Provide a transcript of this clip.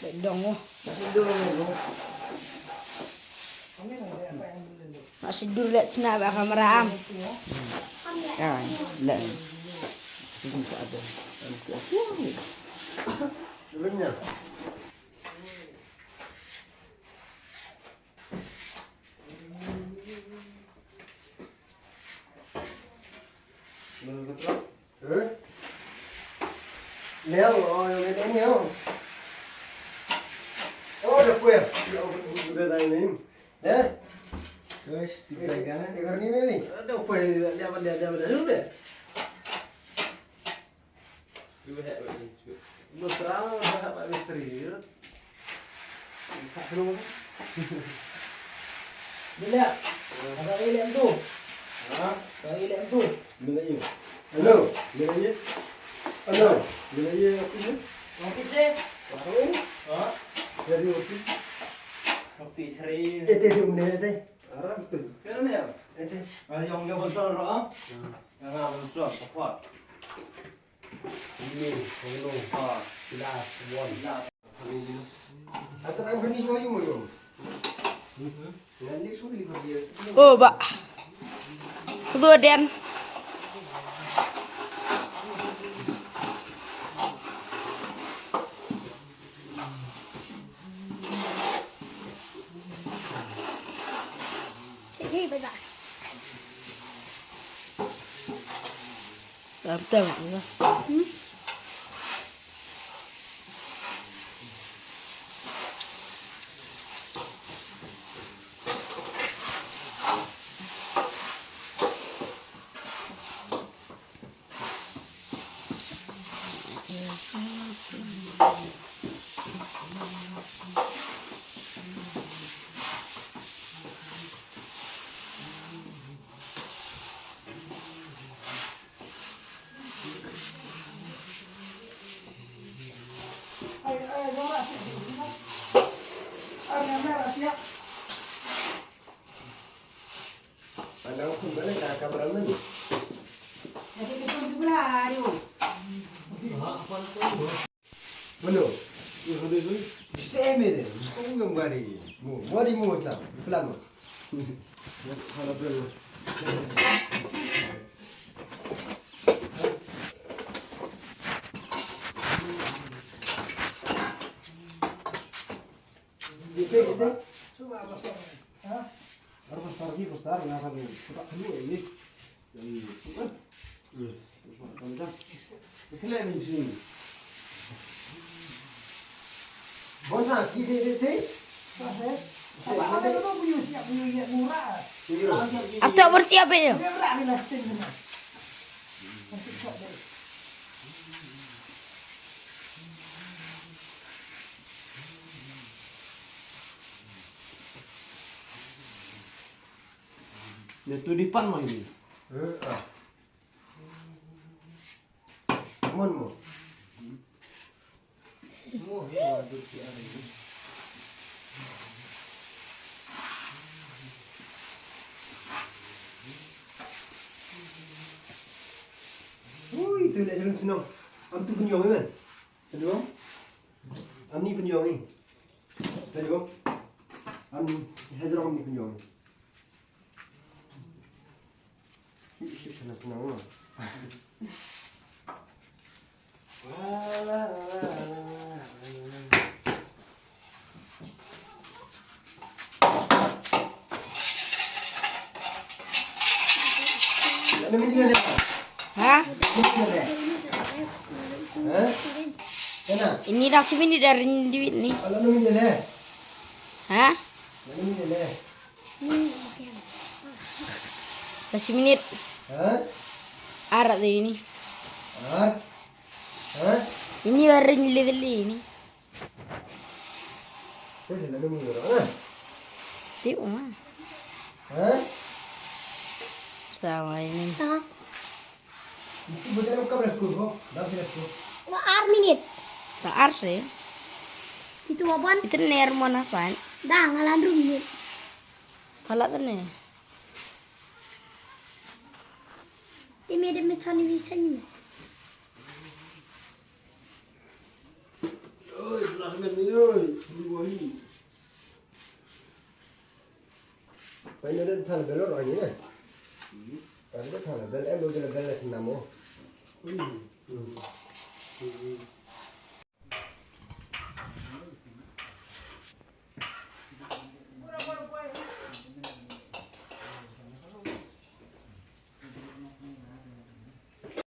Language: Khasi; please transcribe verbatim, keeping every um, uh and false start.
Dong, oh. Nasi dur leh sina ba kamera am. Ya, leh. Ini tak ada. Leo, oh, yang ini, oh. Oh, dah puas. Ya, udah dah ini. Ya? Terus, kita kan? Ini, ini. Dah puas, lihat, lihat, lihat, lihat. Ibu hek buat ni, cuba. Mesra, mesra, Pak Misteri, ya. Tak seru. Bila? Apa ilmu tu? Ha? Apa ilmu tu? Melayu. Hello. Melayu. Hello. Melayu apa ni? Kopi teh? Baru. Ha? Dari kopi. Kopi seri. Eh, teh, teh, mana teh? Arab tu. Kenapa ya? Eh, teh. Ah, yang dia besar, ah? Hmm. Yang besar, tepat. Ini, ini. Ha. Sila, sebuah. Sila. Ata ang berni semua yung mo. Mhm. Ngan ni semua ni dia. Oh, ba. Kemudian. Hey, bye bye. Lam teng ni. Hmm? Mano? Same de. Kung yung bari. Mo, mo di mo sa. Plano. Hala plano. Dite, dite. Ha? Harus pagi besar, nggak akan suka dulu ini. Yang itu kan. Hmm. Terus makan kan. Kalian ini sini. Bosan, kita, kita. Apa? Apa, apa, apa, punya siap, punya, ya, murah. Iya. Apa tu bersiap ya? Murah ni lah, sini. Ne tu di pan mah ini. Eh, ah. Mon mo. Mo, ya, tu si ari. Ui, tu le jalan senang. Am tu punya kan? Hello? Am ni punya ni. Hello? Am ni, hajrong ni punya ni. Ha? Ini dah seminit dari duit ni. Ha? Dah seminit. Ar tu ini. Ini baru nyelid ni. Ti uma. Sama ini. Itu betul bukan belas kurbo, dah belas kurbo. Wah, ar minit. Sa ar sih. Itu apaan? Itu ner mana pan? Dah, ngalan dua minit. Pala tu ni. Ini ada macam ni bisa ni. Amen, oi, Diwali. Pai na den thal belor ani ne. Kan ko thal bel em do de bel na namo. Oi.